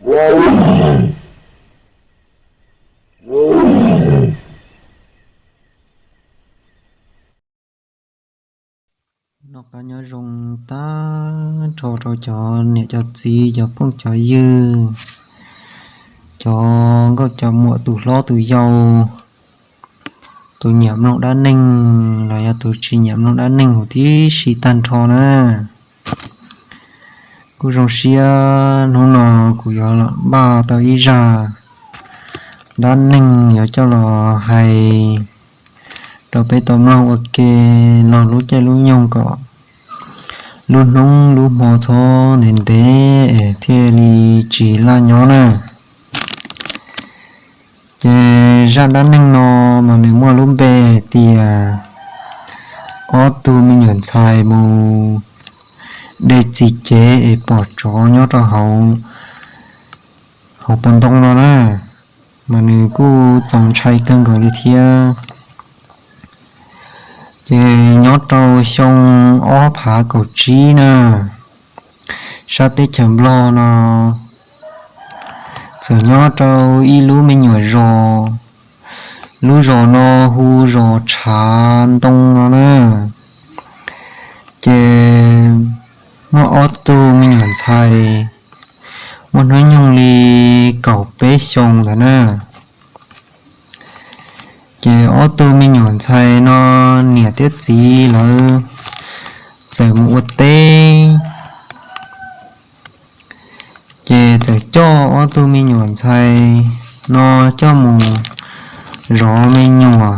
Noj qab nyob zoo tag nrho rau cov niam cov txiv, cov phooj cov ywg, cov nkauj cov muam, tus hlob tus yau, tus nyiam mloog dab neeg los yog tus tsis nyiam mloog dab neeg huv tib si tag nrho na. Kuj zoo siab hnub no kuv yuav los npaj tau ib zaj dab neeg yuav coj los hais rau peb tau mloog ua ke los lub caij lub nyoog kom lub hnub lub hmo txhob ntev ntev es thiaj li tsis laj nyob na. Ces zaj dab neeg no mas nws muaj lub npe hais tias ob tug me nyuam ntxhais mus de txiv cev es pom tsov nyob rau hauv, hauv paus ntoo no na, mas nws kuj txaus ntshai kawg nkaus li thiab. Ces nyob rau xyoo ob phav kaum tsib na, sab teb chaws Nplog no txawm nyob rau ib lub me nyuam zos, lub zos no hu zos Tshav Ntoo no na. Ces muaj ob tug me nyuam ntxhais muaj hnub nyoog li kaum peb xyoos ntawd na. Ces ob tug me nyuam ntxhais no niam thiab txiv lawv txawm mus ua teb, ces txawm coj ob tug me nyuam ntxhais no coj mus zov me nyuam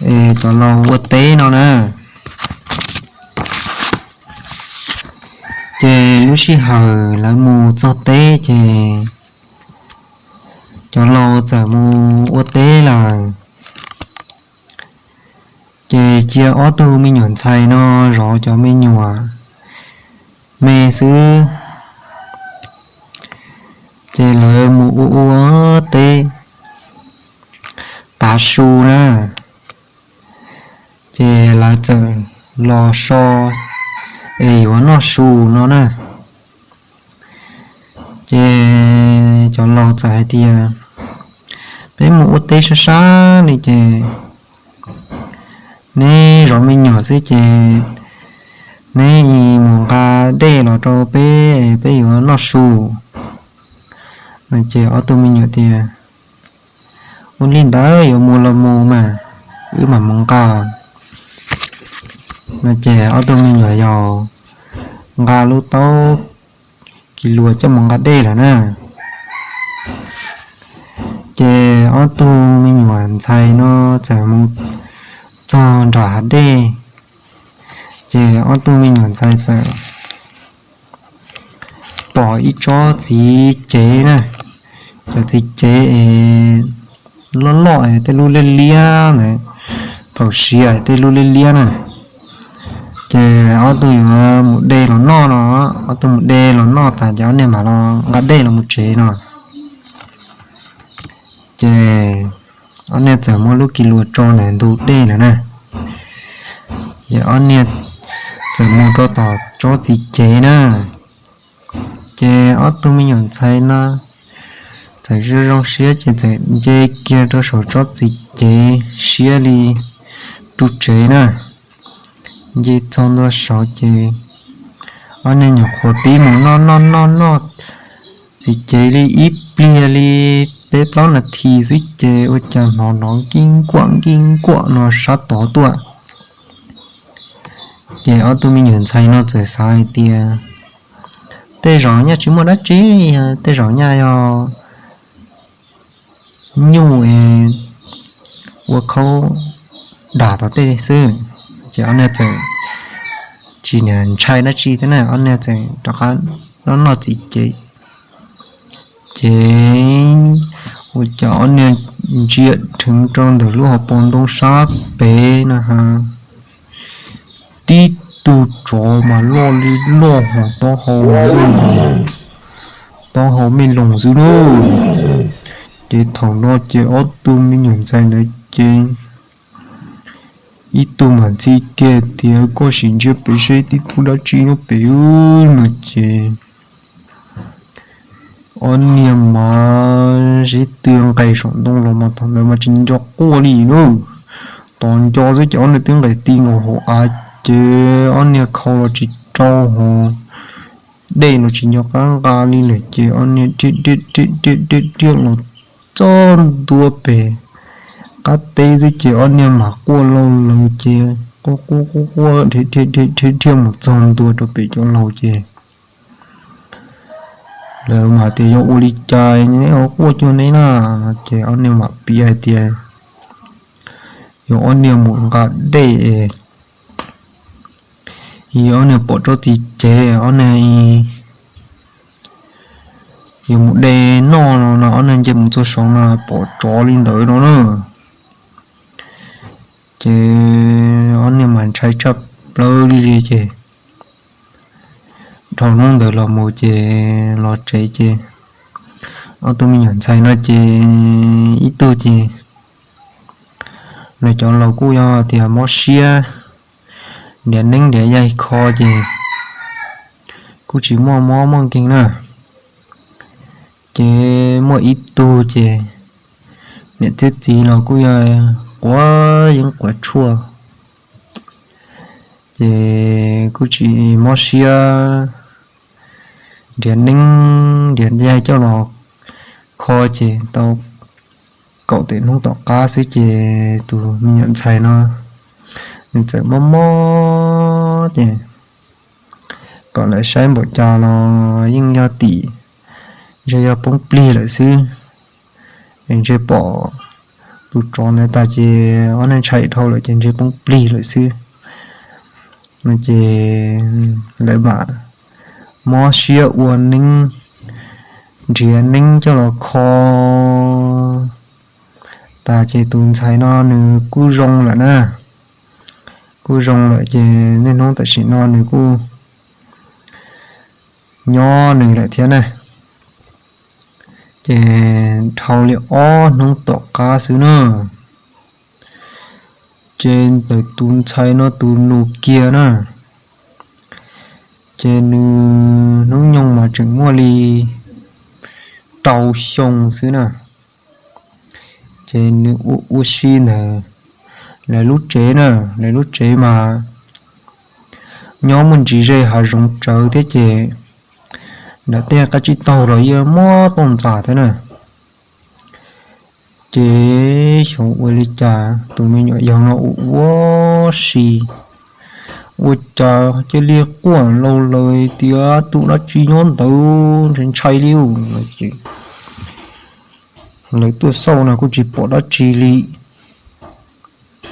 es cov laus ua teb no na. Ces lub sij hawm lawv mus txog teb ces cov laus txawm mus ua teb lawm, ces cia ob tug me nyuam ntxhais no zov cov me nyuam me xwb. Ces lawv mus ua ua teb tav su na, ces lawv txawm los so es yuav noj su no na. Ces cov laus txawm hais tias, peb mus ua teb sab sab li ces neb zov me nyuam xwb ces neb mus nqa dej los rau peb, peb yuav noj su. Ces ob tug me nyuam tias, ua li ntawd yuav mus los mus mas, wb mam mus nqa. No ces ob tug me nyuam yaus nqa lub taub kis luas coj mus nqa dej lawm na. Ces ob tug me nyuam ntxhais no txawm mus txog nram hav dej, ces ob tug me nyuam ntxhais txawm pom ib tsob txiv cev na, cov txiv cev es loj loj es tej lub liab liab na, thaum siav tej lub liab liab na. Ces ob tug yuav mus de los noj no, ob tug mus de los noj tas ces ob niag mam los nqa dej los mus tsev no. Ces ob niag txawm muab lub kis luas tso ntawm ntug dej lawm na, ces ob niag txawm mus rau tom tsob txiv cev na. Ces ob tug me nyuam ntxhais no txawm zoo zoo siab ces txawm nce kiag rau saum tsob txiv cev siab li ru tsev na. Nce txog ntua saud ces ob niag nyuam qhuav pib mus noj noj noj noj txiv cev li ib pliag li peb plaub nas this xwb ces ua cas hnov nrov nkij nkuaj nkij nkuaj no sab tod tuaj. Ces ob tug me nyuam ntxhais no txawm xav hais tias, tej zaum nyaj tsis muaj dab tsi, tej zaum nyaj yog nyuj ua khaub dam tom tej xwb. Ces ob niag txawm tsis ntshai dab tsi thiab na, ob niag txawm rov qab noj noj txiv cev. Ces ua cas ob niag ntsia dheev rau ntawm lub hauv paus ntoo sab pem na ha, tib tug tsov mas loj li loj hos taub hau, taub hau me loos xwb lauj. Ces thaum no ces ob tug me nyuam ntxhais ntawd ces ib tug mam ntxhi kiag tias, koj sim ntsia pem seb tib tug dab tsi nyob pem no ces Ob niag mas sib tw nqes saum ntoo los mas thaum ntawd mas tsis nco quaj li na. Tos nco xwb ces ob niag twb nqes ti nkaus hauv av ces ob niag khau los tsis rau hauv, dej los tsis nco qab nqa li lawm ces ob niag riaj riaj riaj riaj los txog ntua pem qab teb xwb ces ob niag mam quaj laug lawm ces quaj quaj quaj quaj dhia dhia dhia dhia mus txog ntua rau pem cov laus ces lawv mas tias, Yog ua li cas neb ho quaj cuag neb na? No ces ob niag mam piav hais tias, Yog ob niag mus nqa dej, yog ob niag pom tsob txiv cev, ob niag yuav mus de noj no no, ob niag nce mus txog saud no pom tsov li ntawd no na. Ces ob niag mas ntshai tshaj plaws li li ces dhau hnub ntawd los mus ces los tsev ces ob tug me nyuam ntxhais no ces ib tug ces nws cov laus kuj yog tias mob siab, nrhiav neeb nrhiav yaig kho ces kuj tsis muaj mob muaj nkeeg na. Ces muaj ib tug ces niam thiab txiv los kuj yog quav yeeb quav tshuaj, ces kuj tsis mob siab, nrhiav neeb nrhiav yaig coj los kho ces tau kaum tawm hnub tom qab xwb ces tus me nyuam ntxhais no nws txawm mob mob ces kom lawv saib npaum cas los yeej yog tim ntshe yog poob plig lawm xwb. Ntshe pom tus tsov ntawd tas ces ob neeg ntshai dhau lawm ces ntshe poob plig lawm xwb. No ces lawv mam mob siab ua neeb nrhiav neeb coj los kho tas ces tus ntxhais no nws kuj zoo lawm na. Kuj zoo lawm ces niaj hnub tam sim no nws kuj nyob nws lawm thiab na. Ces dhau li ob hnub tom qab xwb na, ces ntawm tus ntxhais no tus nus kiag na, ces nws hnub nyoog mas tseem muaj li rau xyoo xwb na. Ces nws ua ua si ntawm lawv lub tsev na, lawv lub tsev mas nyob muaj ntsis ze hav zoov tsawv thiab ces nram tej qab tsib taug los yeej muaj toj ntxas thiab na. Ces xyov ua li cas tus me nyuam yaus no ua ua si, ua cas cia li quaj laug lawm tias tus dab tsi nyob ntawd ntshai ntshai li no ces lawv tuaj xauj no kuj tsis pom dab tsi li.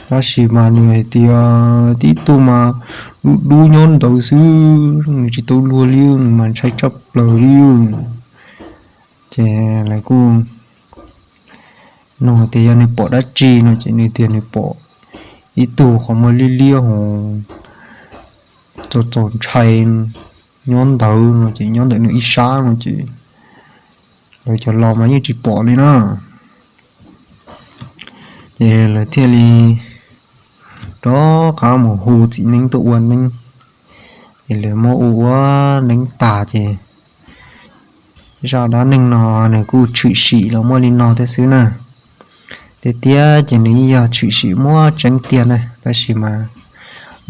Tab sis mas nws hais tias tib tug mas dub dub nyob ntawd xwb, nws tsis tau luag li, nws mas ntshai tshaj plaws li. Ces lawv kuj nug tias yog nws pom dab tsi no ces nws tias nws pom ib tug qhov muag liab liab hos txaus txaus ntshai nyob ntawd no ces nyob ntawm nws ib sab no ces lawv cov laus mas yeej tsis pom li na. Ces lawv thiaj li rov qab mus hu txiv neeb tuaj ua neeb, ces lawv muab ua ua neeb tas ces zaj dab neeg no nws kuj tshwm sim los muaj li no thiab xwb na. Tiag tiag ces nws yeej yog tshwm sim muaj tseeb tiag na, tab sis mas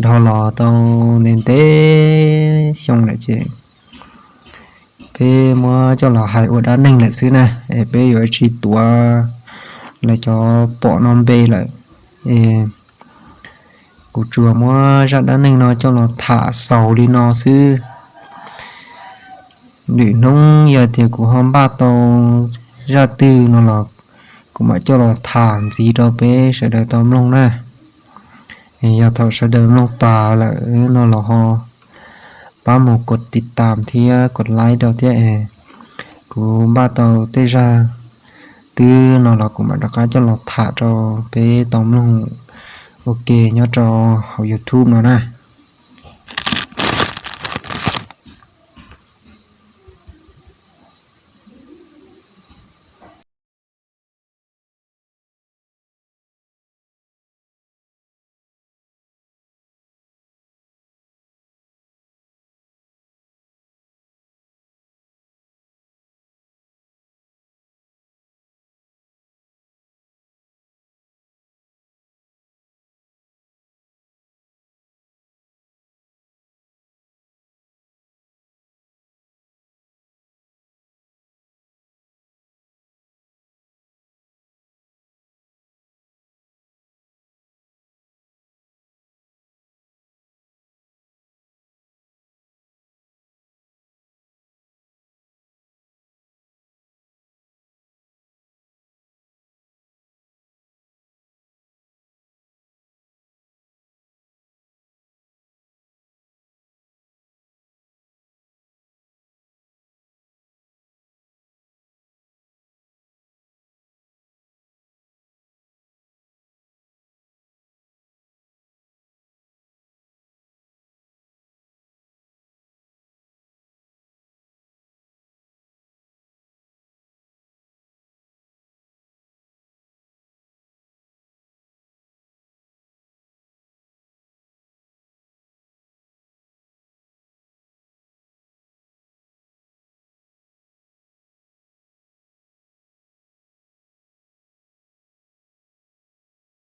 dhau los tau ntev ntev xyoo lawm ces peb muab coj los hais ua dab neeg lawm xwb na, es peb yuav tsis tuav lawv cov pom no npe lawm. Es kuv tsuas muab zaj dab neeg no coj los tham xaus li no xwb. Lwm hnub yog tias kuv ho npaj tau zaj twg no los kuv mam coj los tham ntxiv rau peb sawv daws tau mloog na. Yog thaum sawv daws mloog tas lawm no los ho pab mus kos tiv tam thiab kos laib rau thiab es kuv npaj tau tej zaj twg no los kuv mam rov qab coj los tham rau peb tau mloog ua ke nyob rau hauv YouTube no na.